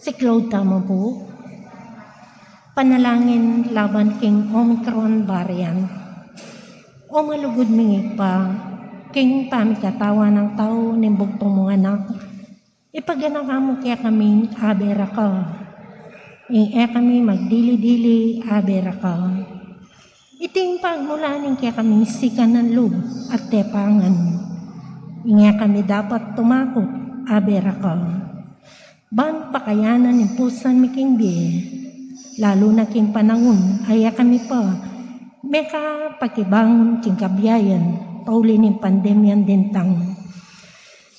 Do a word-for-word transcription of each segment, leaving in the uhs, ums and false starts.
Siklaud tamu pu. Panalangin laban king Omicron variant. O malugud ming Ibpa, king pamikatawan nang tau ning bugtung mung anak, ipaganaka mu kekami, abe ra ka. Ing e kami magdili-dili, abe ra ka. Iti ing pagmula ning kekaming sikanan lub at tepangan. Ing e kami dapat tumakut, abe ra ka. Ban pakayanan ing pusan mi king bie, lalu na king panaun a e kami pa mekapakibangun king kabiayan, pauli ning pandemyang dintang.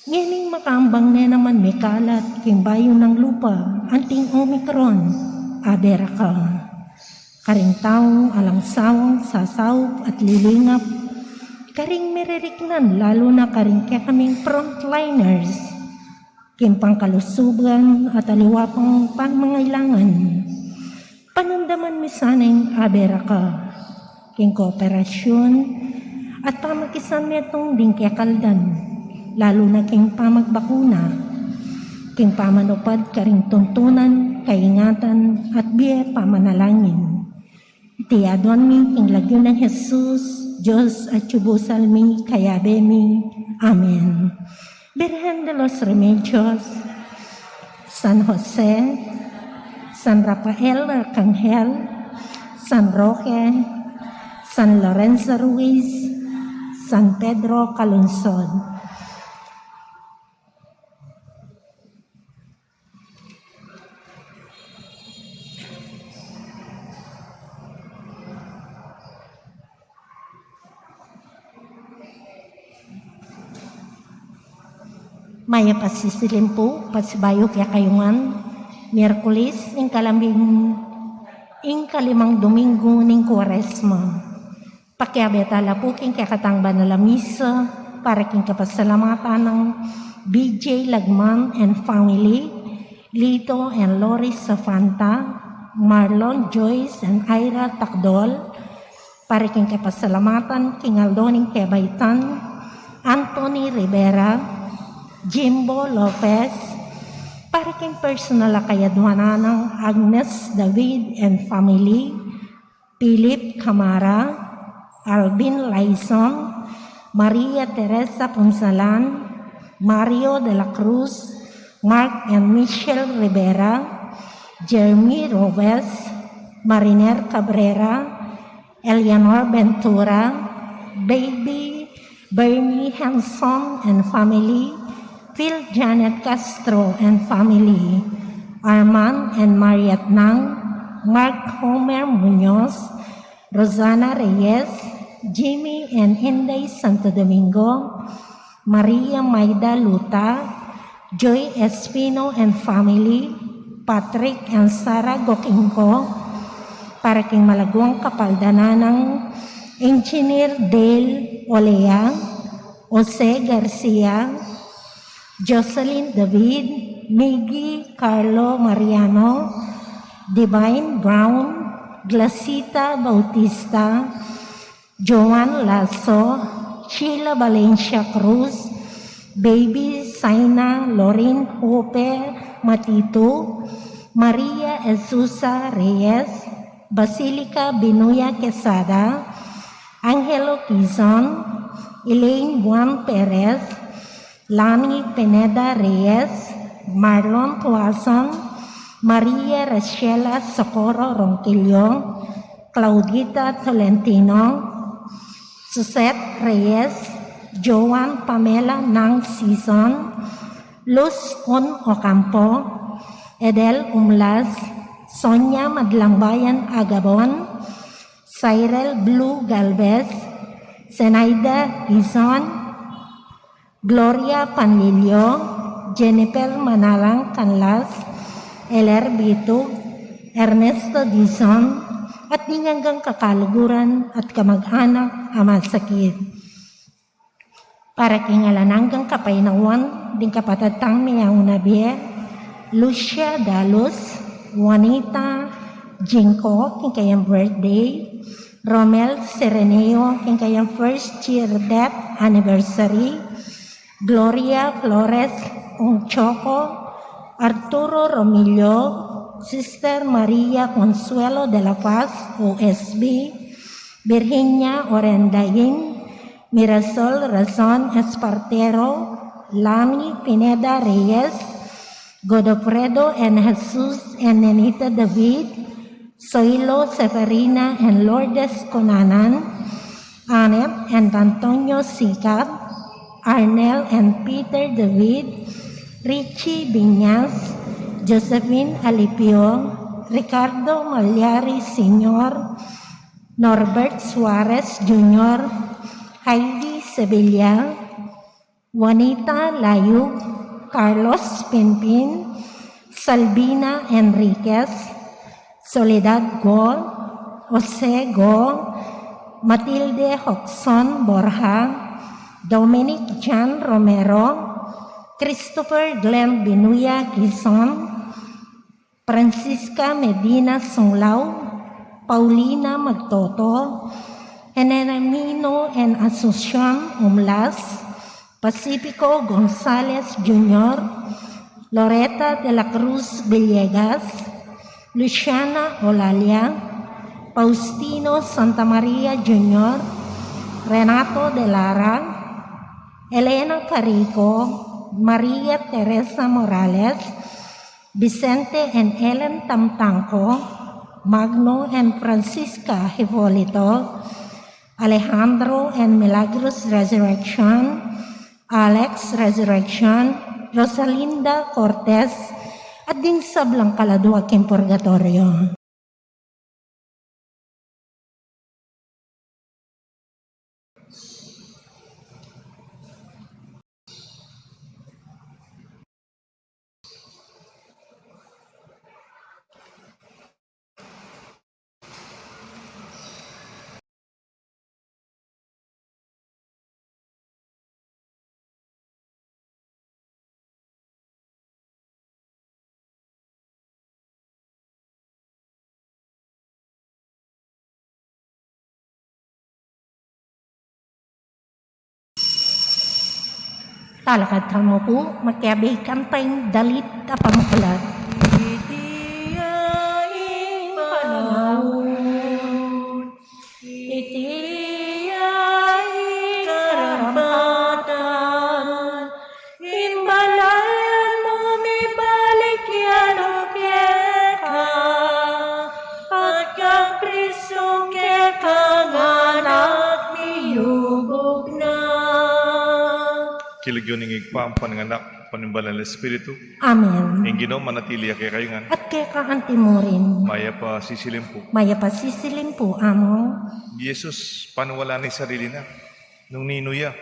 Ngening makambang ne naman mekalat king bayu nang lupa anting Omicron, abe ra ka. Karing taung alang sawang sasaup at lilingap, karing miririknan, lalu na karing kekaming frontliners, king pangkalusugan at aliwa pang pangangailangan. Panamdaman mi sana ing abe ra ka, king kooperasyun at pamakisametung ding kekaldan, lalu na king pamagbakuna, king pamanupad karing tuntunan, kaingatan at bie pamanalangin. Iti aduan mi king lagyu nang Jesus, Dios atyu busal mi, kayabe mi. Amen. Virgen de los Remedios, San Jose, San Rafael Arcangel, San Roque, San Lorenzo Ruiz, San Pedro Calungsod. Mayap a sisilim pu, pasibayu kekayu ngan, Miyerkules, ing kalambing, ing kalimang Domingo ning Kuaresma. Pakiabe tala pu king kekatang banal a misa para king kapasalamatan nang B J Lagman and family, Lito and Lori Safanta, Marlon, Joyce and Ira Tacdol, para king kapasalamatan king aldo ning kebaitan, Anthony Rivera, Jimbo Lopez, para king personal a kayaduanan nang Agnes David and family, Philip Camara, Alvin Laison, Maria Teresa Punsalan, Mario de la Cruz, Mark and Michelle Rivera, Jeremy Robes, Mariner Cabrera, Eleanor Ventura, Baby Bernie Hanson and family, Phil Janet Castro and family, Arman and Mariat Nang, Mark Homer Muñoz, Rosana Reyes, Jimmy and Inday Santo Domingo, Maria Maida Luta, Joy Espino and family, Patrick and Sarah Gokingko, para king malaguang kapaldanan nang Engineer Dale Olea, Jose Garcia, Jocelyn David, Miggy Carlo Mariano, Divine Brown, Glacita Bautista, Joan Lasso, Sheila Valencia Cruz, Baby Saina Lorin Hope Matitu, Maria Esusa Reyes, Basilica Binuya Quesada, Angelo Quizon, Elaine Juan Perez, Lani Pineda Reyes, Marlon Tuason, Maria Rachela Socorro Ronquillo, Claudita Tolentino, Suzette Reyes, Joan Pamela Nang Sison, Luz Un Ocampo, Edel Umlas, Sonia Madlangbayan Agabon, Cyril Blue Galvez, Zenaida Dizon, Gloria Panlilio, Jennifer Manalang Canlas, Eler Bitug, Ernesto Dizon, at ding anggang kakaluguran at kamag-anak a masakit. Para king alang anggang kapainawan ding kapatad tang meyaun a bie, Lucia Dalus, Juanita Jinko, king kayang birthday, Romel Sereneo, king kayang first year death anniversary, Gloria Flores Ongchoco, Arturo Romillo, Sister Maria Consuelo de la Paz, O S B, Virginia Orendain, Mirasol Razon Espartero, Lani Pineda Reyes, Godofredo and Jesus and Nenita David, Soilo Severina and Lourdes Conanan, Annette and Antonio Sikat, Arnel and Peter David, Richie Biñas, Josephine Alipio, Ricardo Malyari Senior, Norbert Suarez Junior, Heidi Sevilla, Juanita Layug, Carlos Pinpin, Salvina Enriquez, Soledad Go, Jose Go, Matilde Hoxon Borja, Dominic Jan Romero, Christopher Glenn Binuya Quizon, Francisca Medina Sunglao, Paulina Magtoto, Enemino and Asuncion Umlas, Pacifico Gonzalez Junior, Loreta de la Cruz Villegas, Luciana Olalia, Faustino Santa Maria Junior, Renato de Lara, Elena Carico, Maria Teresa Morales, Vicente and Ellen Tamtangco, Magno and Francisca Hipolito, Alejandro and Milagros Resurrection, Alex Resurrection, Rosalinda Cortez, at ding sablang kaladua king purgatorio. Talakad tamu pu, makiabe kanita ing dalit a pamakulat. Iti ya ing panaun, iti ya ing karampatan, ing balayan mu mibalik ya nu keka, at kang Kristu keka ngan miyubuk na. King lagyu ning Ibpa, ampo ning Anak, ampo ning Banal a Espiritu. Amen. Ing Ginu manatili ya kekayu ngan. At keka antimurin. Mayap a sisilimpu. Mayap a sisilimpu, Among. Jesus, paniwalan na ing sarili na nung ninu ya.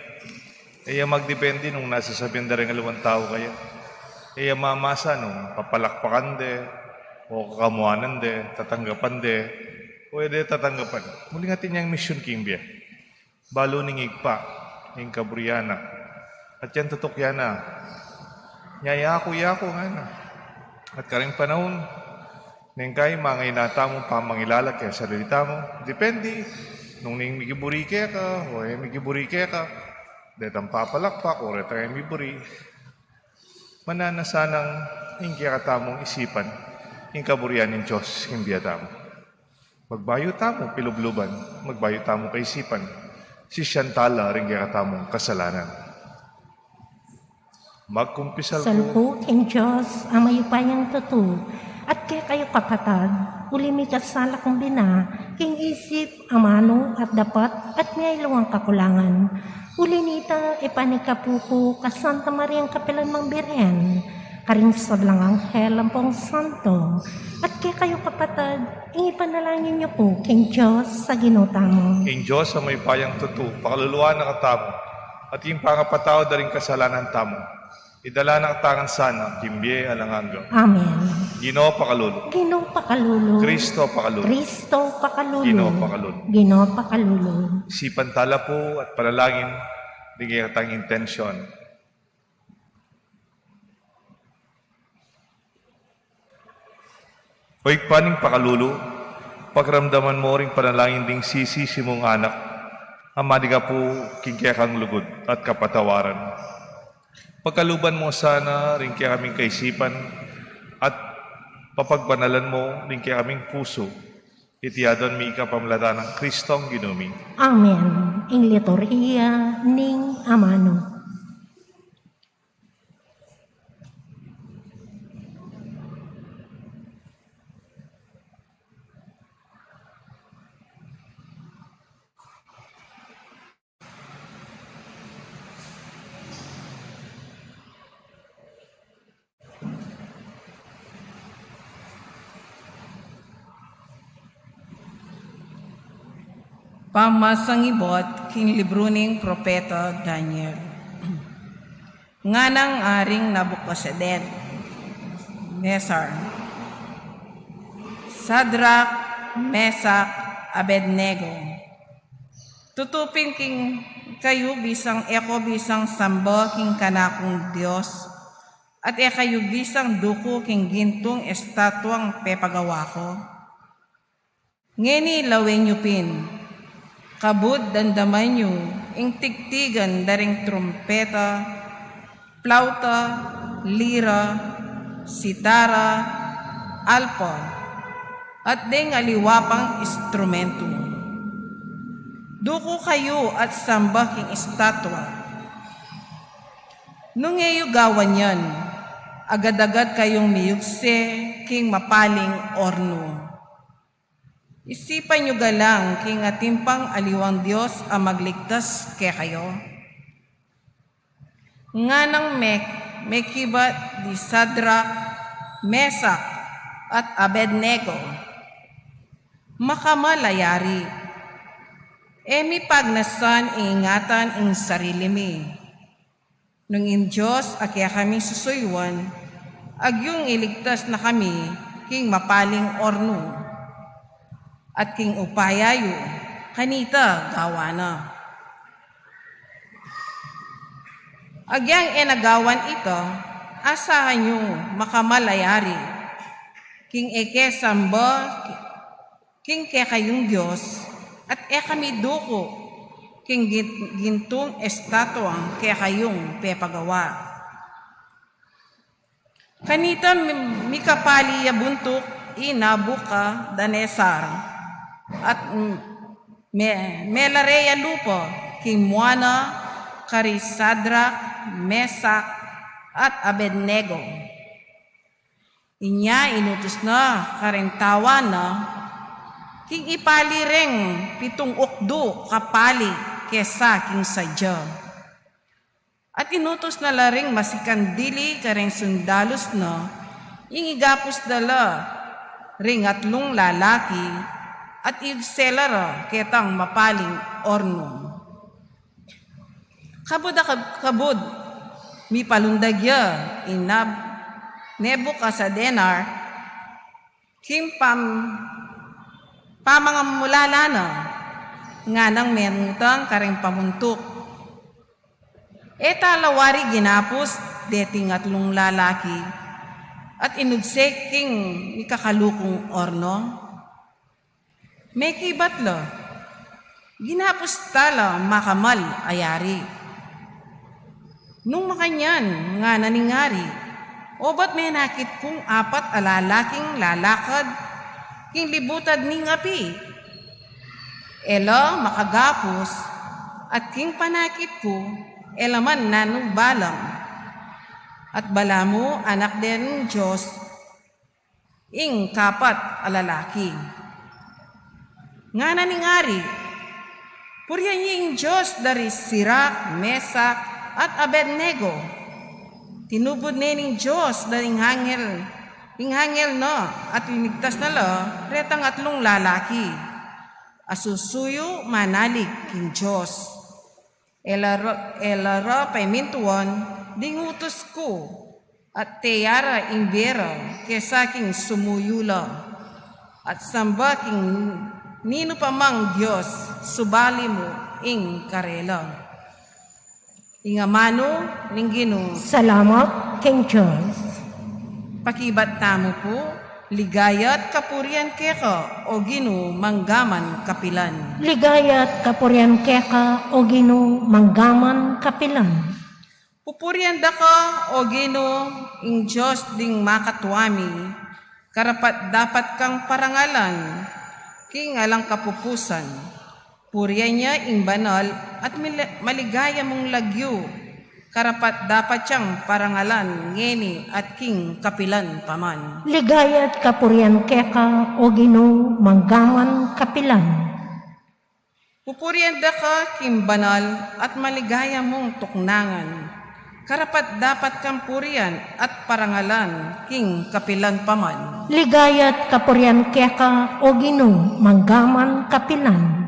E ya magdepende nung nasasabian da ring aliwang tau kaya. E ya mamasa nung papalakpakan de, o kakamuanan de, tatanggapan de, o e de tatanggapan. Uling atin yang misyun king bie. Balu ning Ibpa ing kaburian na, at yang tutukian na, nya yaku, yaku ngana. At karing panaun neng, kaybat mangayun tamu pamangilala king sarili tamu, depende nung ning mikiburi keka o e mikiburi keka, detang papalakpak o detang e miburi. Mananu na sanang ing kekatamung isipan ing kaburian ning Dios king bie tamu. Magbayu tamu pilubluban, magbayu tamu kaisipan, sisian tala ring kekatamung kasalanan. Magkumpisal ku king Dios a mayupayang tutu, at kekayu kapatad, uli mikasala kung bina, king isip, amanu, at dapat, at mayaliwang kakulangan. Uli nita, ipanikapu ku ka Santa Mariang kapilan mang Birhen, karing sablang anghel ampong santo, at kekayu kapatad, ipanalangin yu ku king Dios a Ginu tamu. Ing Dios a mayupayang tutu, pakaluluan na katamu, at king pangapatawad da ring kasalanan tamu, idala na katamu ngan sana king bie alang angga. Amen. Ginu pakalulu. Ginu pakalulu. Kristo pakalulu. Kristo pakalulu. Ginu pakalulu. Ginu pakalulu. Isipan tala pu at panalangin ding kekatang intensyon. O Ibpa ning pakalulu, pakiramdaman mu ring panalangin ding sisisi mung anak a maligapu king kekang lugud at kapatawaran. Pakaluban mu sana ring kekaming kaisipan Papagbanalan mu ring kekaming pusu. Iti adwan mi kapamilatan nang Kristong Ginu mi. Amen. Ing liturhiya ning amanu. Pamasang ibat king libru ning propeta Daniel. Nganang Aring Nabucodonosor, Sadrak, Mesak, Abednego, tutupin king kayu bisang e ko bisang samba king kanakung Dios, at e kayu bisang duku king gintung estatuang pepagawa ko. Ngeni lawen yu pin, kabud damdaman yu ing tigtigan da ring trumpeta, plauta, lira, sitara, alpa, at deng aliwa pang instrumentu. Duku kayu at samba king estatua. Nung e yu gawan yan, agad-agad kayung miyugse king mapaling ornu. Isipan yu galang king atin pang aliwang dios a magligtas kekayu. Nganang me-, mekibat di Sadrak, Mesak, at Abednego, makamal a yari, e mi pagnasan ing ingatan ing sarili mi. Nung ing Dios a kekami susuyuan, agyung iligtas na kami king mapaling ornu, at king upaya yu, kanita gawa na. Agyang e na gawan ita, asahan yu, makamal a yari, king e ke samba king kekayung Dios, at e kami duku king gin-, gintung estatuang kekayung pepagawa. Kanita mi-, mikapali ya buntuk i Nabucodonosor, at m-, me-, melare ya lupa king mua na kari Sadrak, Mesak, at Abednego. Inya inutus na kareng tawanan na king ipali reng pitung ukdu kapali kesa king sadya. At inutus na la ring masikandili kareng sundalus na, ing igapus da la ring atlung lalaki, at igse la ra ketang mapaling ornu. Kabud a kab-, kabud, mipalundag ya i Nab-, Nebuchadnezzar king pam-, pamamulala na, nganang menutang kareng pamuntuk. E ta la wari ginapus deting atlung lalaki, at inugse king mikakalukung ornu? Mekibat la, ginapus ta la, makamal a yari. Nung makanyan, ngana ning ari, obat menakit kung apat a lalaking lalakad king libutad ning api. E la makagapus, at king panakit ku, e la man nanu balang. At balamu anak de ning Dios, ing kapat a lalaki. Ngana ning ari, purian ye ing Dios da ri Sadrak, Mesak, at Abednego. Tinubud ne ning Dios da ring anghel, ring anghel na, at linigtas na la retang atlung lalaki a susuyu manalig king Dios. E la ra, e la ra paimintuan ding utus ku, at teyara ing bie ra kesa king sumuyu la, at samba king ninu pa mang dios, subali mu ing karela. Ing amanu ning Ginu. Salamat king Dios. Pakibat tamu pu. Ligaya't kapurian keka, o Ginu, manggaman kapilan. Ligaya't kapurian keka, o Ginu, manggaman kapilan. Pupurian da ka, o Ginu, ing Dios ding makatua mi, karapat-dapat kang parangalan king alang kapupusan. Purian ya ing banal at mila-, maligaya mung lagyu, karapat-dapat yang parangalan ngeni at king kapilan pa man. Ligaya at kapurian keka, O Ginu, manggaman kapilan. Pupurian da ka king banal at maligaya mung tuknangan, karapat-dapat kang purian at parangalan king kapilan pa man. Ligaya at kapurian keka, O Ginu, manggaman kapilan.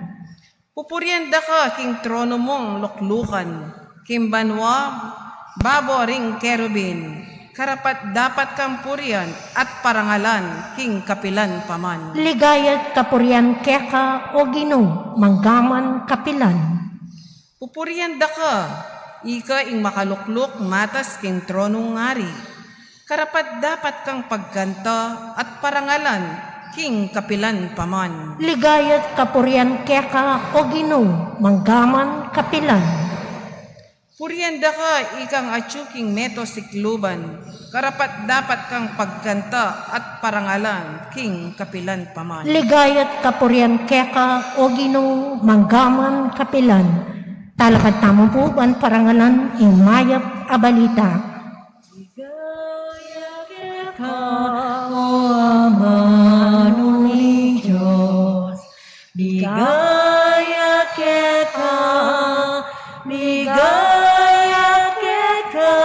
Pupurian da ka king trono mung luklukan, king banua, babo ring kerubin, karapat-dapat kang purian at parangalan king kapilan pa man. Ligaya at kapurian keka, O Ginu, manggaman kapilan. Pupurian da ka, ika ing makalukluk matas king tronung ari, karapat-dapat kang pagkanta at parangalan king kapilan pa man. Ligaya at kapurian keka, O Ginu, manggaman kapilan. Purian da ka, ikang atyu king meto sikluban, karapat-dapat kang pagkanta at parangalan king kapilan pa man. Ligaya at kapurian keka, O Ginu, manggaman kapilan. Talakad tamu pu ban parangalan ing mayap a balita. Ligaya keka, O Amanu ning Dios. Ligaya keka, ligaya keka,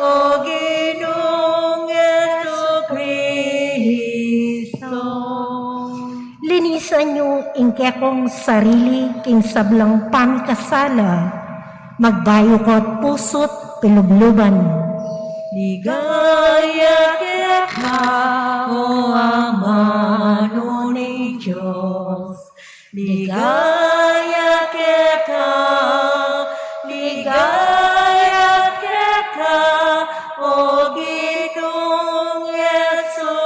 O Ginung Jesucristo. Linisan yu ing kekong sarili king sablang pamikasala, magbayu ko't pusu't pilubluban. Ligaya keka, O Amanu ning Dios. Ligaya keka, ligaya keka, O Ginung Jesucristo.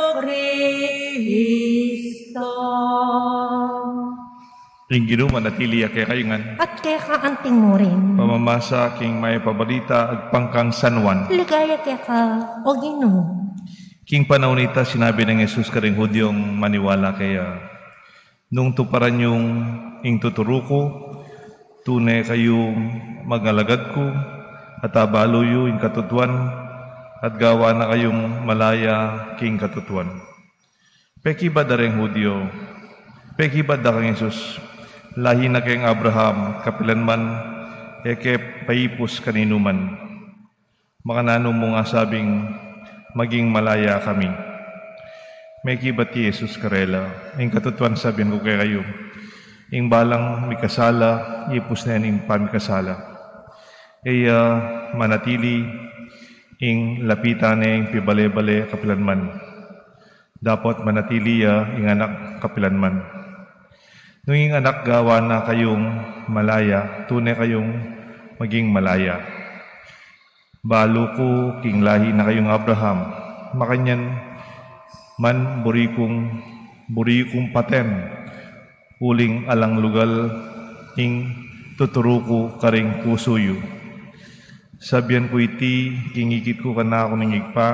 Ing Ginu manatili ya kekayu ngan. At keka anti mu rin. Pamamasa king mayap a balita agpang kang San Juan. Ligaya keka, O Ginu. King panaun a ita, sinabi nang Jesus karing Judiong maniwala keya, "Nung tuparan yung ing tuturu ku, tune kayung magalagad ku, at abalu yu ing katutuan, at gawa na kayung malaya king katutuan." Pekibat da reng Judio, pekibat da kang Jesus, "Lahi na keng Abraham, kapilan man e ke paipus kaninuman. Makananu mung asabing, 'Maging malaya kami'?" Mekibat i Jesus karela, "Ing katutuan sabian ku kekayu, ing balang mikasala, ipus ne ning pamikasala. E ya manatili ing lapitan ne ing pibale-bale kapilan man. Dapot manatili ya ing Anak kapilan man. Nung ing Anak gawa na kayung malaya, tune kayung maging malaya. Balu ku king lahi na kayung Abraham, makanyan man buri kung, buri kung paten, uling alang lugal ing tuturu ku karing pusu yu. Sabian ku iti king ikit ku kanaku ning Ibpa,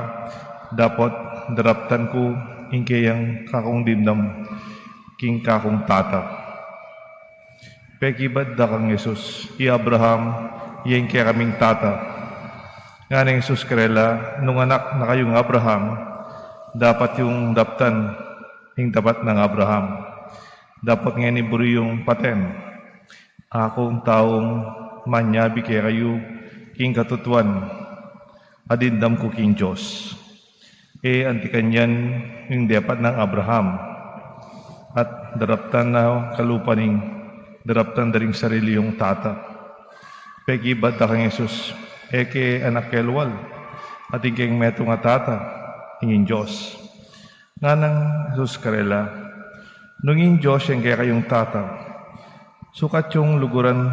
dapot daraptan ku ing keyang kakung dimdam king kakung Tata." Pekibat da kang Jesus, "I Abraham ya ing kekaming tata." Ngana nang Jesus karela, "Nung anak na kayung Abraham, dapat yung daptan ing dapat nang Abraham. Dapot ngeni buri yung paten. Aku ing taung manyabi kekayu king katutuan a dimdam ku king Dios. E anti kanyan ing dapat nang Abraham, at daraptan na kalupa ning daraptan da ring sarili yung tata." Pekibat da kang Jesus, "E ke anak kelwal, at ing keng metung a tata, ing Dios." Ngana nang Jesus karela, "Nung ing Dios ya ing kekayung tata, sukat yung luguran,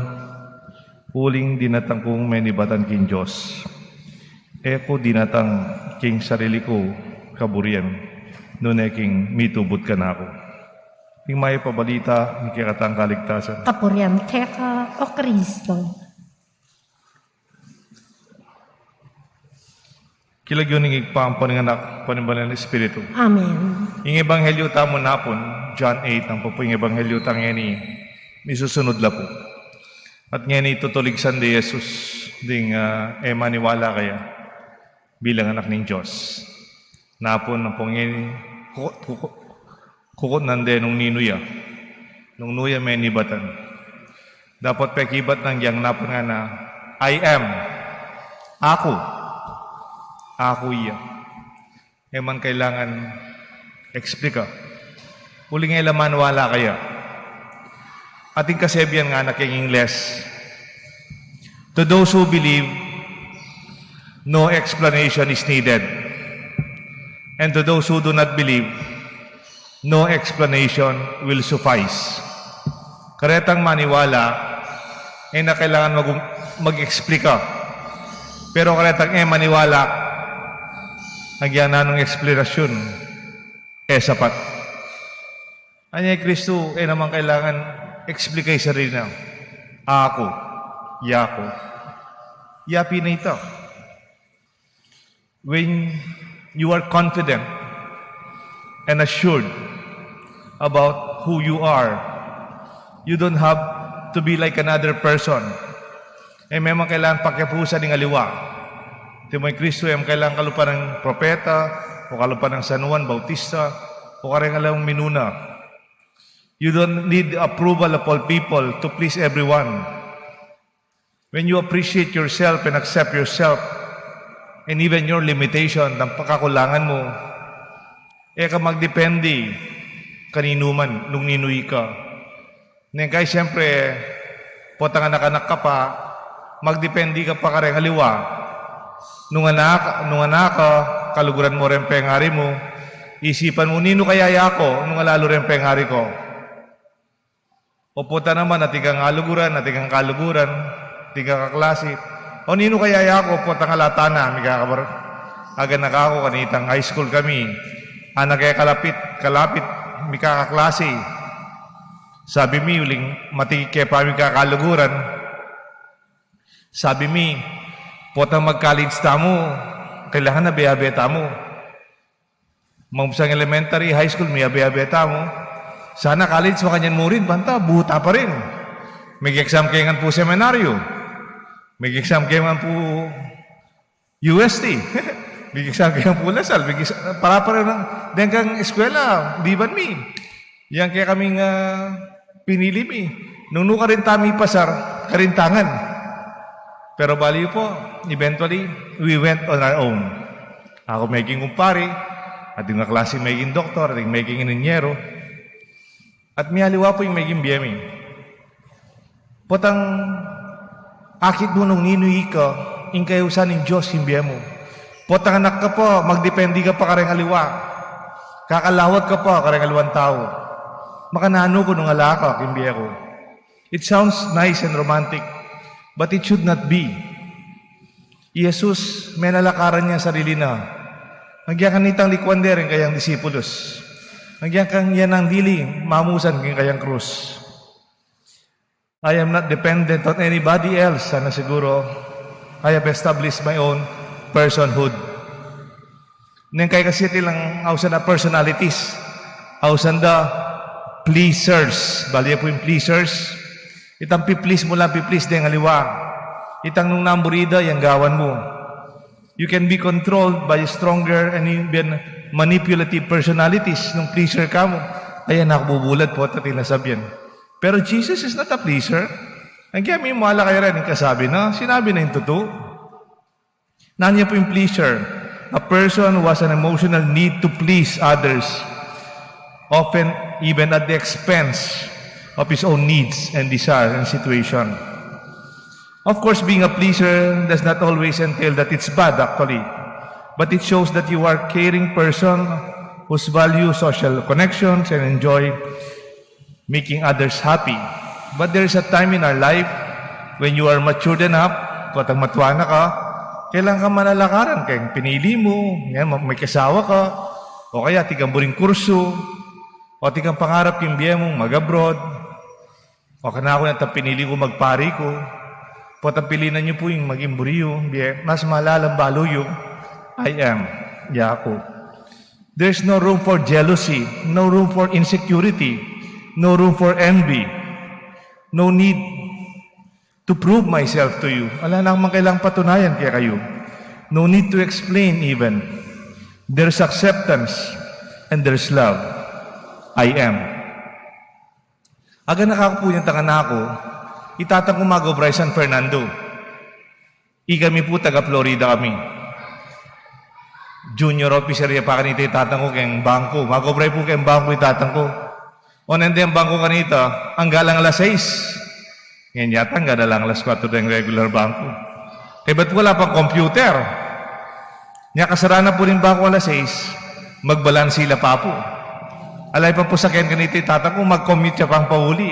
uling dinatang kung menibatan king Dios. E ku dinatang king sarili ku kaburian, nune king mitubud kanaku." Ing mayap a balita ning kekatang kaligtasan. Kapurian keka, O Kristo. King lagyu ning Ibpa, ampo ning Anak, ampo ning Banal a Espiritu. Amen. Ing Ebanghelyo tamu nganang John eight, ampo pu ing Ebanghelyo tang ngeni, misusunud la pu. At ngeni tutulig san de Jesus ding, ah, e maniwala kaya bilang anak ning Dios. Napun, ampo ngeni, kuku-, kuku-, kukutnan de nung ninu ya. Nung nu ya menibatan. Dapot pekibat nang yang napun ngana, "I am." Aku. Aku iya. E man kailangan explika. Uling e la maniwala kaya. Atin kasebian ngana king Ingles, "To those who believe, no explanation is needed. And to those who do not believe, no explanation will suffice." Karetang maniwala, e na kailangan mag-, mag-explika. Pero karetang e maniwala, agyang nanung explanasyun, e sapat. Anya i Kristu, e naman kailangan explika ing sarili na. Aku, yaku. Ya pin ita. When you are confident and assured about who you are, you don't have to be like another person. E memang kailangan pakiapusan ing aliwa. Antimo i Kristu, e kailangan kalupa nang propeta, o kalupa nang San Juan Bautista, o kareng aliwang minuna. You don't need the approval of all people to please everyone. When you appreciate yourself and accept yourself and even your limitation, ang pagkakulangan mu, e ka magdepende kaninu man, nung ninu ika. Neng kay siyempre, potang anak-anak ka pa, magdepende ka pa kareng aliwa. Nung anak, nung anak ka, kaluguran mu reng pengari mu, isipan mu, "Ninu kaya yaku, nung alalu reng pengari ku?" O pota naman, atin kang aluguran, atin kang kaluguran, atin kang kaklasi. O ninu kaya yaku, potang ala tana, mikakabar-, aganaka ku, kanitang high school kami. Anak e kalapit, kalapit, mikakaklasi. Sabi mi, uling matikit ke pa mikakaluguran. Sabi mi, potang mag-college tamu, kailangan abe-abe tamu. Mangupsang elementary, high school, miyabe-abe tamu. Sana college, makanyan mu rin, banta, buta pa rin. Mig-exam ke ngan pu seminaryo. Mig-exam ke ngan pu U S T. Mig-exam ke ngan pu La Salle. Mig-exam, para-para nang, deng kang eskwela, biban mi. Yang kekaming, ah, pinili mi. Nung nu karin ta mipasar, karin ta ngan. Pero bale yu pu, eventually, we went on our own. Aku meging kumpare, atin kaklasi meging doktor, atin meging inhinyero. At mialiwa pu ing meging bie mi. Potang akit mu nung ninu ika, ing kayusan ning Dios ing bie mu. Potang anak ka pa, magdepende ka pa kareng aliwa. Kakalawat ka pa kareng aliwang tau. Makananu ku nung ala ka king bie ku? It sounds nice and romantic, but it should not be. I Jesus, menalakaran ya ing sarili na. Agyang kanitang likuan de ring kayang disipulus. Agyang kang ya nang dili mamusan king kayang krus. "I am not dependent on anybody else," sana siguro. "I have established my own personhood." Neng kay kasi tilang ausan da personalities, ausan da pleasers. Bale pu ing pleasers. Itang pi-please mu lang, pi-please deng aliwa. Itang nung nanu buri da, yang gawan mu. You can be controlled by stronger and even manipulative personalities nung pleaser ka mu. Ayan, nakabubulad pu, atin a sabian. Pero Jesus is not a pleaser. Ang kaya may mala kaya rin ing kasabi na, sinabi na ing tutu. Nanu ya pu ing pleaser? A person who has an emotional need to please others, often even at the expense of his own needs and desire and situation. Of course, being a pleaser does not always entail that it's bad, actually. But it shows that you are a caring person whose value social connections and enjoy making others happy. But there is a time in our life when you are matured enough, potang matua na ka, kailangan ka manalakaran keng pinili mu, yan, ma-, may kasawa ka, o kaya atin kang buring kursu, o atin kang pangarap king bie mu, mag-abroad, o kanaku nitang pinili ku, magpari ku, potang pilinan yu pu ing maging buri yu, bie, mas malalam balu yu, I am, yaku. There's no room for jealousy, no room for insecurity, no room for envy, no need to prove myself to you. Ala na akong kailangang patunayan kekayu. No need to explain even. There's acceptance and there's love. I am. Aga na kaku pu yang tangan aku, i tatang ku mag-obra San Fernando. Ikami pu taga Florida kami. Junior officer ya pa kanita i tatang ku keng bangko. Mag-obra pu keng bangko i tatang ku. Onan de ing bangko kanita, angga lang alas sais. Ngeni yata angga na lang alas kuwatro deng regular bangko. Kaybat pu ala pang computer. Nya kasara na pu ring bangko alas sais, magbalansi la pa pu. Ala ya pa pu sakyan kanita i tatang ku, mag-commute ya pang pauli.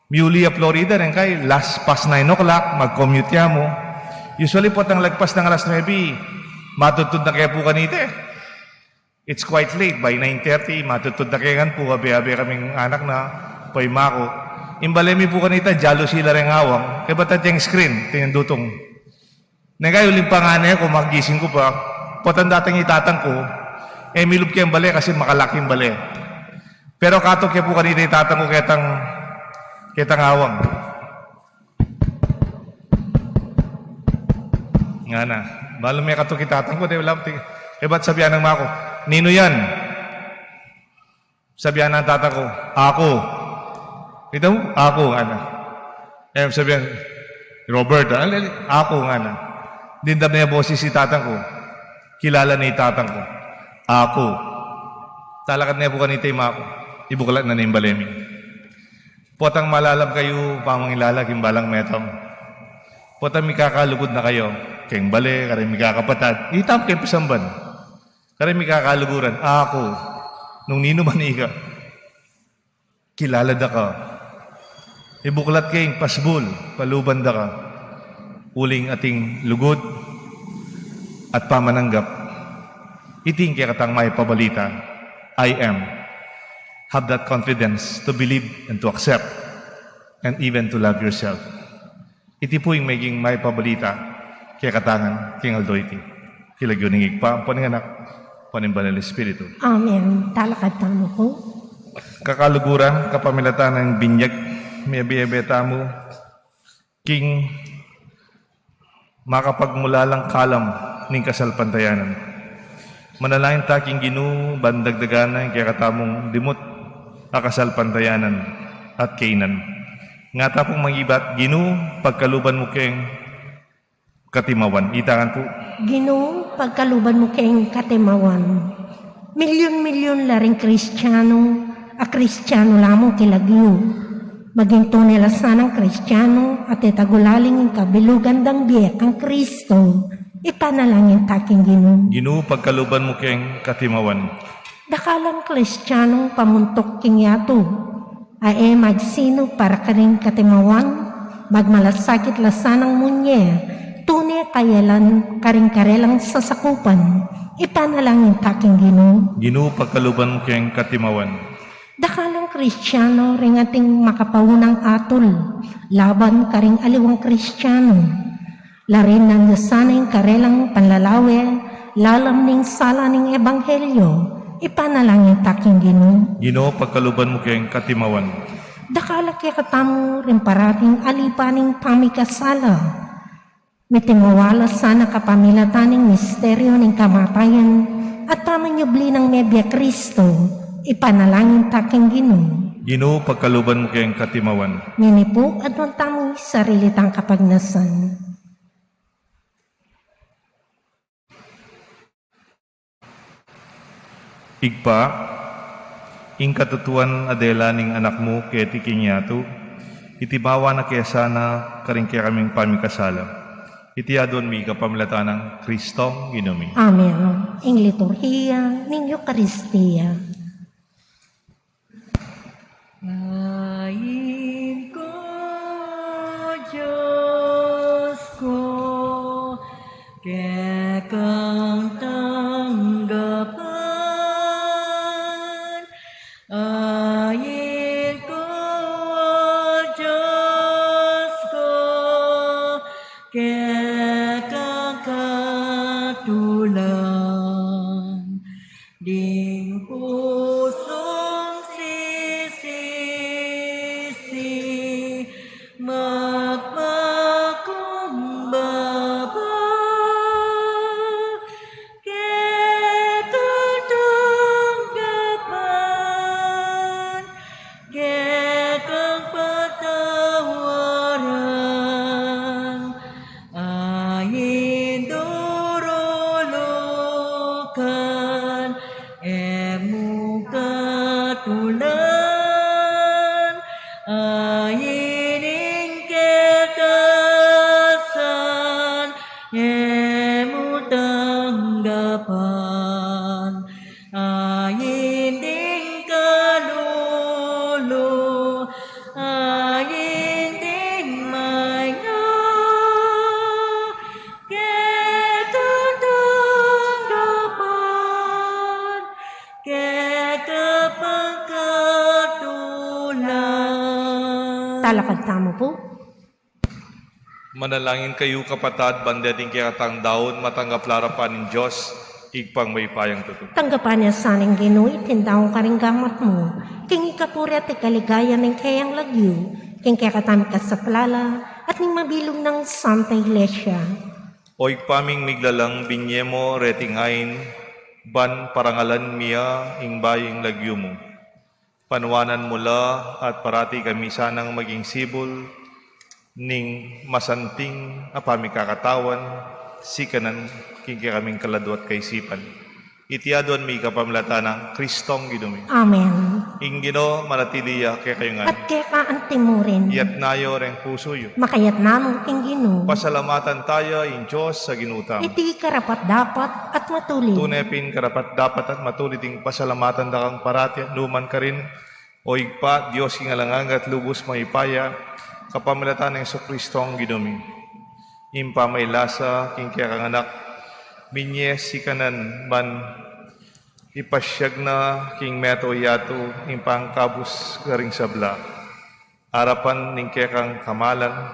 Miuli ya Florida, deng kay last past nine o'clock, mag-commute ya mu. Usually, potang lagpas nang alas nuebe, matudtud na ke pu kanita e. It's quite late, by nine thirty, matudtud na ke ngan pu, abe-abe kaming anak na, pay maku. Ing bale mi pu kanita, jealousy la reng awang, kaybat ating screen, ating dutung. Neng kay uling pangane ku, magising ku pa. Potang dating i tatang ku, e milub keng bale kasi makalak ing bale. Pero katuk ya pu kanita i tatang ku ketang, ketang awang. Ngana, balu mekatuk i tatang ku, de la, ti-, kaybat sabian nang maku, "Ninu yan?" Sabian nang tatang ku, "Aku." Kita mu? "Aku," ngana. E sabian, "Robert, ah?" "Aku," ngana. Dimdam ne boses i tatang ku. Kilala ne i tatang ku. "Aku." Talakad ne pu kanita i maku. Ibuklat na ne ing bale mi. Potang malalam kayu pamangilala king balang metung. Potang mikakalugud na kayu keng bale, kareng mikakapatad, itam keng pasamban. Kareng mikakaluguran, "Aku, nung ninu man ika, kilala da ka. Ibuklat ke ing pasbul, paluban da ka." Uling ating lugud at pamananggap, iti ing kekatang maipabalita, "I am." Have that confidence to believe and to accept and even to love yourself. Iti pu ing meging maipabalita kekatang ngan king aldo iti. King lagyu ning Ibpa, ampo ning Anak, ampo ning Banal Espiritu. Amen. Talakad tamu pu. Kakaluguran, kapamilatan ning binyag, miyabe-yabe tamu king makapagmulalang kalam ning kasalpantayanan. Manalangin ta king Ginu ban dagdagan na ing kekatamung dimut a kasalpantayanan at kainan. Nga ta pung mangibat, "Ginu, pagkaluban mu keng katimawan." Itangan pu. "Ginu, pagkaluban mu keng katimawan." Milyun-milyun la ring Kristiano a Kristiano la mu king lagyu. Maging tune la sanang Kristiano a tetagulaling ing kabilugan dang bie kang Kristo. Ipanalangin ta king Ginu. Ginu, pagkaluban mu keng katimawan. Dakal lang Kristianong pamuntuk king yatu a e magsinu para karing katimawan, magmalasakit la sanang munye, tune kayalan karing karelang sasakupan. Ipanalangin ta king Ginu. Ginu, pagkaluban mu keng katimawan. Dakal lang Kristiano ring ating makapaunang atul laban karing aliwang Kristiano. Larinan da sana ing karelang panlalawe lalam ning sala ning ebanghelyo. Ipanalangin ta king Ginu. Ginu, pagkaluban mu keng katimawan. Dakal a kekatamu ring parating alipan ning pamikasala. Mitimawa la sana kapamilatan ning misteryo ning kamatayan at pamanyubli nang mebie Kristo. Ipanalangin ta king Ginu. Ginu, pagkaluban mu keng katimawan. Ngeni pu, aduan tamu ing sarili tang kapagnasan. Ibpa, ing katutuan a dela ning Anak mu keti king yatu, itimawa na ke sana karing kekaming pamikasala. Iti aduan mi kapamilatan nang Kristong Ginu mi. Amen. Ing liturhiya ning Eukaristia. Ain ku, Dios ku, kekang tanggapan. Ain ku, Dios ku, kekang katularan. Ain ing kekang san, e mu tanggapan. Ain ding kalulu, ain ding maina, kekang tanggapan, kekang pangkatulan. Talakad tamu pu. Manalangin kayu, kapatad, ban deting kekatang daun matanggap la arapan ning Dios, Ibpang mayupayang tutu. Tanggapan na sa ning Ginu iting daun karing gamat mu, king ikapuri at ikaligaya ning keyang lagyu, king kekatamung kasaplalan at ning mabilug nang Santa Iglesia. O Ibpa ming miglalang, binye mu reting ain ban parangalan mi ya ing bayu ning lagyu mu. Panuanan mu la at parati kami sanang maging sibul ning masanting a pamikakatawan, sikanan king kekaming kaladua at kaisipan. Iti aduan mi kapamilatan nang Kristong Ginu mi. Amen. Ing Ginu manatili ya kekayu ngan. At keka antimurin. Iyatas yu reng pusu yu. Makayatas na mu king Ginu. Pasalamatan taya ing Dios a Ginu tamu. Iti karapat-dapat at matulid. Tune pin karapat-dapat at matulid ing pasalamatan da kang parati at nukarin man, O Ibpa, Dios king alang angga at lubus mayupaya, kapamilatan nang Jesucristo a Ginu mi. Ing pamailasa king kekang Anak, binye sikanan ban ipasiag na king meto yatu ing pangkabus karing sabla. Arapan ning kekang kamalan,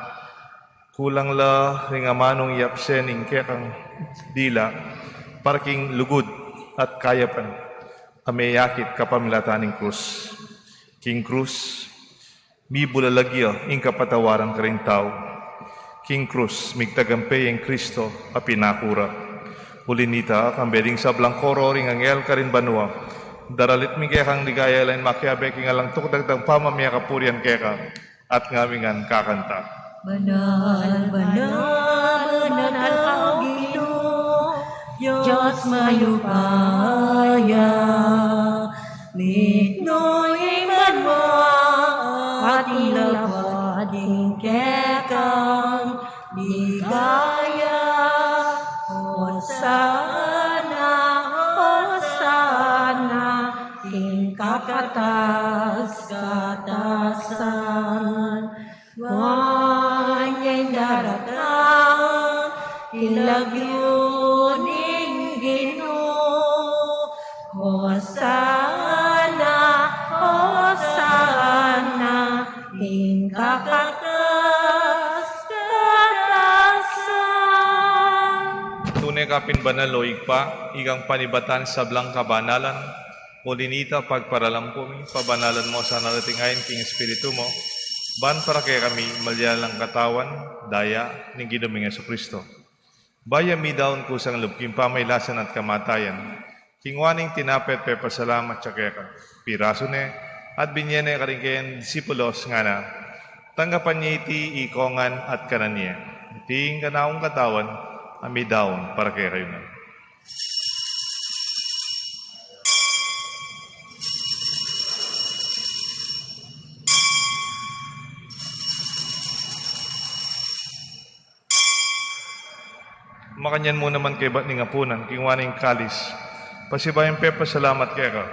kulang la ring amanung yapse ning kekang dila para king lugud at kayapan a meyakit kapamilatan ning krus. King krus, mibulalag ya ing kapatawaran karing tau. King krus, migtagumpay ing Kristo a pinaku ra. Uli na nita, kambe ding sablang koro ring anghel karin banua, daralit mi kekang ligaya, ila ing makiabe king alang tukdagdang pamamie kapurian keka, at ngami ngan kakanta. Banal, banal, banal ka, O Ginu, Dios mayupaya, mitmu ing banua at ing labuad ing kekang ligaya. Hosana, Hosana, king kakatas-katasan. Nuan ya ing daratang king lagyu ning Ginu. Hosana, Hosana, king kakatas-katasan. Tune ka pin banal, O Ibpa, ikang panibatan sablang kabanalan. Uli na nita, pagparalan pu mi, pabanalan mu sana reting ain king Espiritu mu, ban para kekami malyalang Katawan, Daya ning Ginu ming Jesucristo. Bayu ya midaun kusang lub king pamailasan at kamatayan, kinua ne ing tinape at pepasalamat ya keka, pirasu ne, at binye ne karing kayang disipulos, ngana: Tanggapan ye iti ikongan at kanan ye. Iti ing kanakung Katawan a midaun para kekayu ngan. Makanyan mu naman kaybat ning apunan, kinua ne ing kalis, pasibayu yang pepasalamat keka,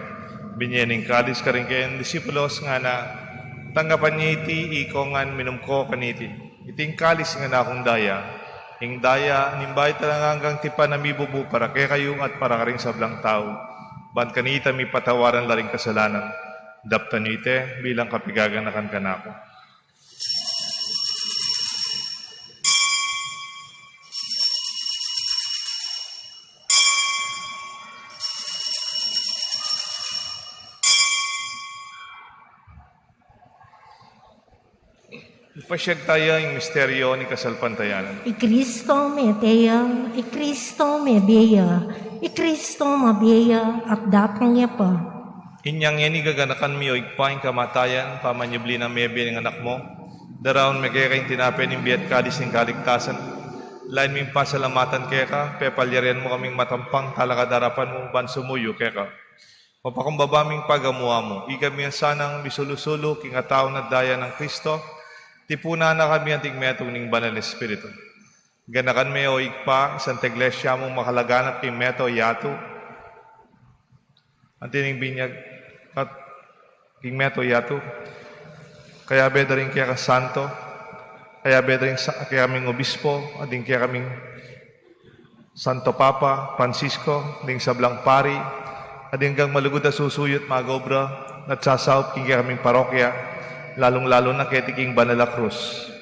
binye ne ing kalis karing kayang disipulos, ngana: Tanggapan ye iti ikongan, minum ko kaniti. Iti ing kalis ning kanakung daya, ing daya ning bayu at alang anggang tipan a mibubu para kekayu at para karing sablang tau, ban kanita mipatawaran la ring kasalanan. Daptan yu iti bilang kapaganakan kanaku. Ipasiag taya ing misteryu ning kasalpantayanan. I Kristo mete ya, i Kristo mebie ya, i Kristo mabie ya, at datang ya pa. Inyang ngeni gaganakan mi, O Ibpa, ing kamatayan pamanyubli nang mebie ning Anak mu, daraun mi keka ing tinape ning bie at kalis ning kaligtasan. Lain ming pasalamatan keka, pepalyarian mu kaming matampang talakad king arapan mu ban sumuyu keka. Mapakumbaba ming pagamu-amu, ikami sanang misulu-sulu king katawan at daya nang Kristo, tipunan na kami anting metung ning Banal Espiritu. Ganakan me, o Ibpa, ing Santa Iglesia mung makalaganap king meto yatu, anti ning binyag at king meto yatu. Kayabe da ring keka santo, kayabe da ring sa-, kekaming obispo, at ding kekaming Santo Papa Francisco, ding sablang pari, at ding anggang malugud a susuyut magobra at sasaup king kekaming parokya, lalung-lalu na keti king banal a krus.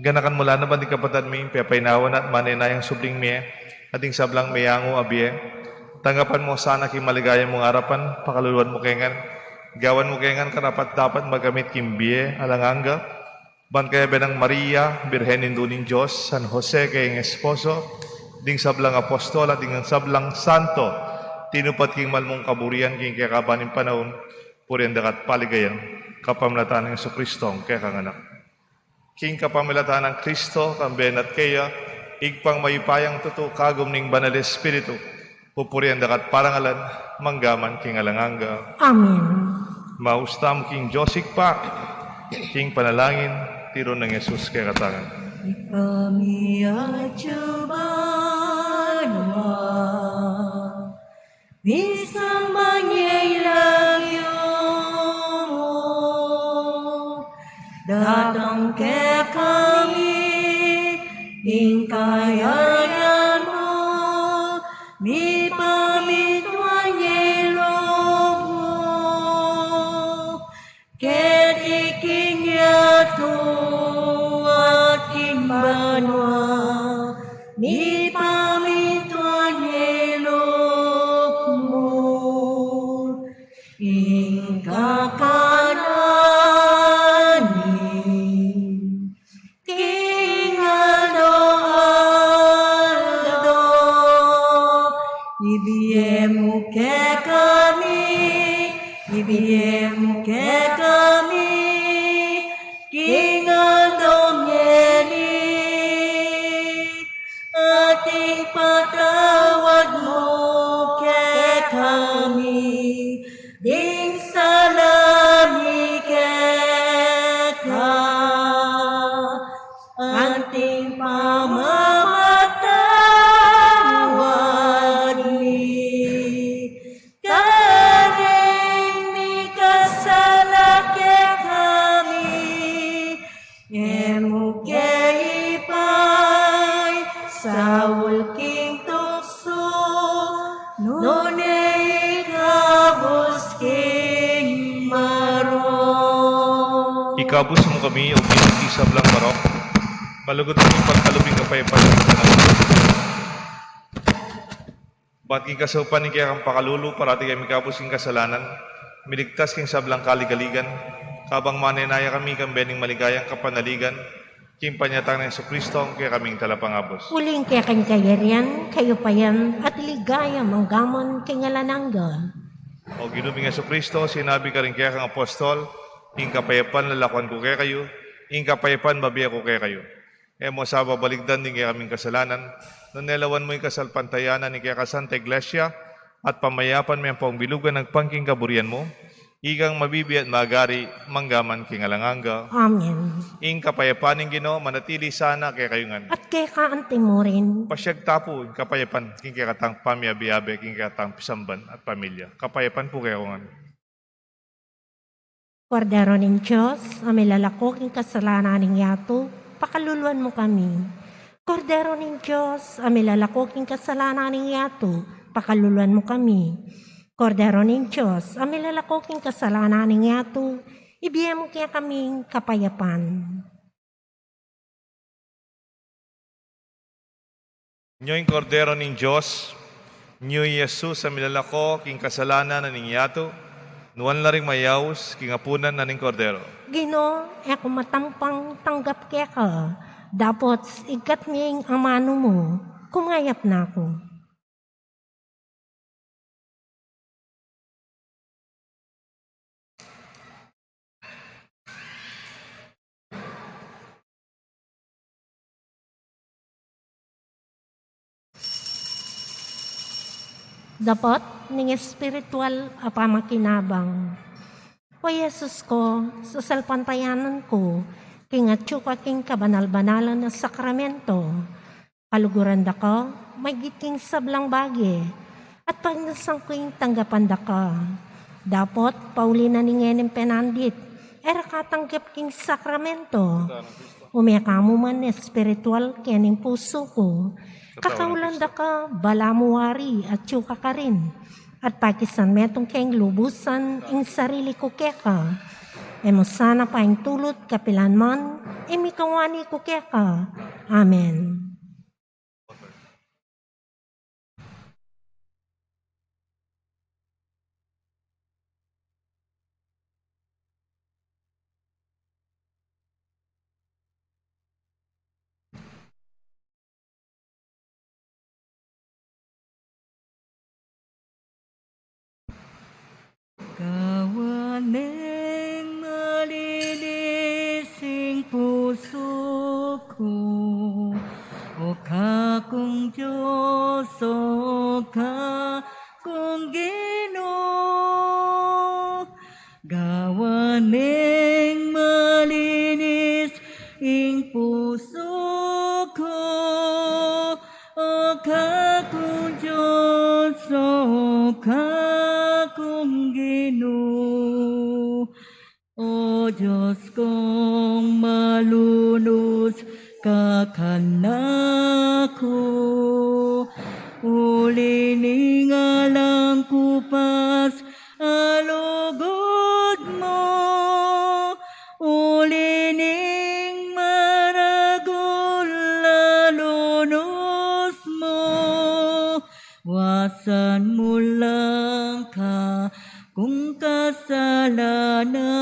Ganakan mu la naman ding kapatad mi, pepainawa na at manenayang subling mie, at ding sablang meyangu a bie. Tanggapan mu sana king maligaya mung arapan, pakaluluan mu ke ngan, gawan mu ke ngan karapat-dapat magkamit king bie alang angga, ban kayabe nang Maria, Birhen Indu ning Dios, San Jose kayang esposo, ding sablang apostol at ding sablang santo, tinupat king mal mung kaburian king kekaban ning panaun, purian da ka at paligayan, kapamilatan nang Jesucristo, kekang Anak. King kapamilatan nang Kristo, kambe na at keya, Ibpang mayupayang tutu, kagum ning Banal Espiritu, pupurian da ka at parangalan, mangga man king alang angga. Amen. Maus tamu king Dios Ibpa, king panalangin, tiru nang Jesus kekatamu ngan. Ibpa mi atsu ka banua, misamban ya ing lagyu mu, datang kekami ing kayarian mu, mipamintuan ya ing lub mu, keti king yatu at king banua, mipamintuan ya ing lub mu. Ing kakanan mi king aldo-aldo, ibie mu kekami, ibie mu kekami king aldo ngeni, at ipatawad mu kekami ding sala mi keka, anting pamamatawad mi karing mikasala kekami, e mu ke ipaisaul king tuksu, nune ikabus king marok. Ikabus mu kami, O Ginu, king sablang marok, malugud mung ipagkalub ing kapayapan king panalangin. Bat king kasaupan ning kekang pakalulu, parati kami mikabus king kasalanan, miligtas king sablang kaligaligan, kabang manenaya kami kambe ning maligayang kapanaligan, king panyatang nang Jesucristo, ing kekaming Talapangabus. Uling keka ing kayarian, kayupayan, at ligaya manggaman king alang angga. O Ginu ming Jesucristo, sinabi mu karing kekang apostol, ing kapayapan lalakuan ku kekayu, ing kapayapan bibie ku kekayu. E mu sa babaligdan ding kekaming kasalanan, nune lawan mu ing kasalpantayanan ning kekang Santa Iglesia, at pamayapan me ampong bilugan agpang king kaburian mu, ikang mabibie at magari, manggaman king alang angga. Amen. Ing kapayapan ning Ginu manatili sana kekayu ngan. At keka anti murin. Pasiag ta pu ing kapayapan king kekatang pamiabe-abe, king kekatang pisamban at pamilya. Kapayapan pu kekongan. Kordero ning Dios, a milalako king kasalanan ning yatu, pakaluluan mu kami. Kordero ning Dios, a milalako king kasalanan ning yatu, pakaluluan mu kami. Kordero ning Dios, a milalako king kasalanan ning yatu, ibie mu kekami ing kapayapan. Nyo ing Kordero ning Dios, nyo i Jesus a milalako king kasalanan na ning yatu, nuan la ring mayaus king apunan na ning Kordero. Ginu, e ku matampang tanggap keka, dapot igat me ing amanu mu, kumayap na ku. Dapot ning espiritual a pamakinabang. O Jesus ku, sasalpantayanan ku king atyu ka king kabanal-banalan a sakramento. Kaluguran da ka maigit king sablang bage, at pagnasan ku ing tanggapan da ka. Dapot pauli na ning ngening penandit, e ra ka tanggap king sakramento. Ume ka mu man espiritual kening pusu ku. Kakaulan da ka balamu wari atyu ka karin, at pakisan metung keng lubusan ing sarili ku keka. E mu sana paintulut kapilan man ing mikawani ku keka. Amen. Gawan meng malinis ing pusu ku, O kakung Dios, O kakung Ginu. Gawan meng malinis ing pusu ku, O kakung Dios, O kakung Ginu. O Dios kung malunus ka kanaku, uli ning alang kupas a lugud mu, uli ning maragul a lunus mu, wasan mu lang kakung kasalanan.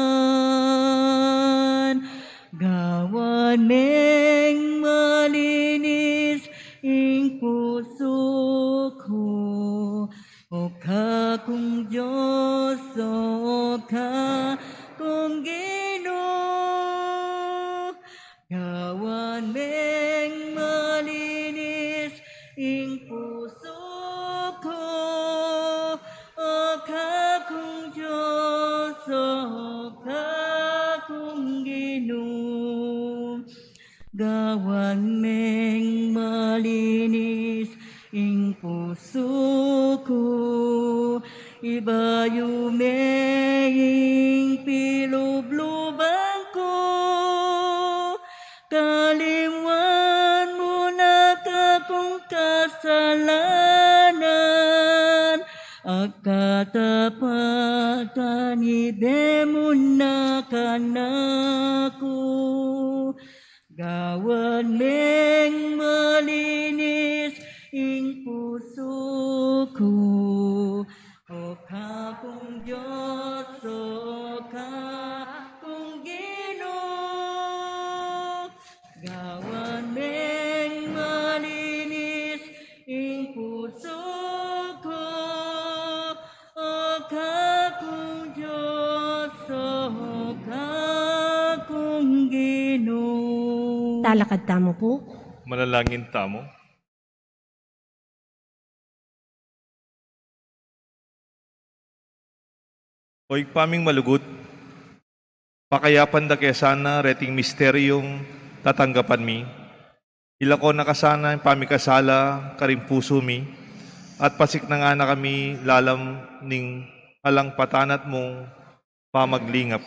Gawan meng malinis ing pusu ku, O kakung Dios, O kakung Ginu. Gawan meng malinis ing pusu ku, O kakung Dios, O kakung Ginu. Gawan meng malinis ing pusu ku, ibayu me ing pilubluban ku, kalimwan mu na kakung kasalanan, at katapatan ibie mu na kanaku. Gawan meng malinis ing pusu ku, O kakung Dios, O kakung Ginu. Gawan meng malinis ing pusu ku, O kakung Dios, O kakung Ginu. Talakad tamu pu. Manalangin tamu. O Ibpa ming malugud, pakayapan da ke sana reting misteryung tatanggapan mi. Ilako na ka sana ing pamikasala karing pusu mi, at pasiknangan na kami lalam ning alang patanat mung pamaglingap.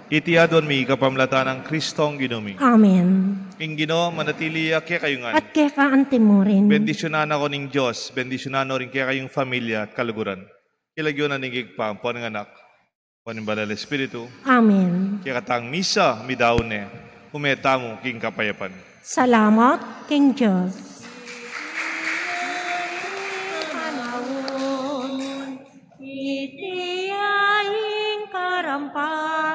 Iti aduan mi kapamilatan nang Kristong Ginu mi. Amen. Ing Ginu manatili ya kekayu ngan. At keka antimurin. Bendisyunan na ko ning Dios, bendisyunan no ring kekayung familia at kaluguran. King lagyu na ning Ibpa, ampo ning Anak, ampo ning Banal Espiritu. Amen. Kekatang misa, midaun ne. Ume tamu king kapayapan. Salamat king Dios. Iti ya ing karampa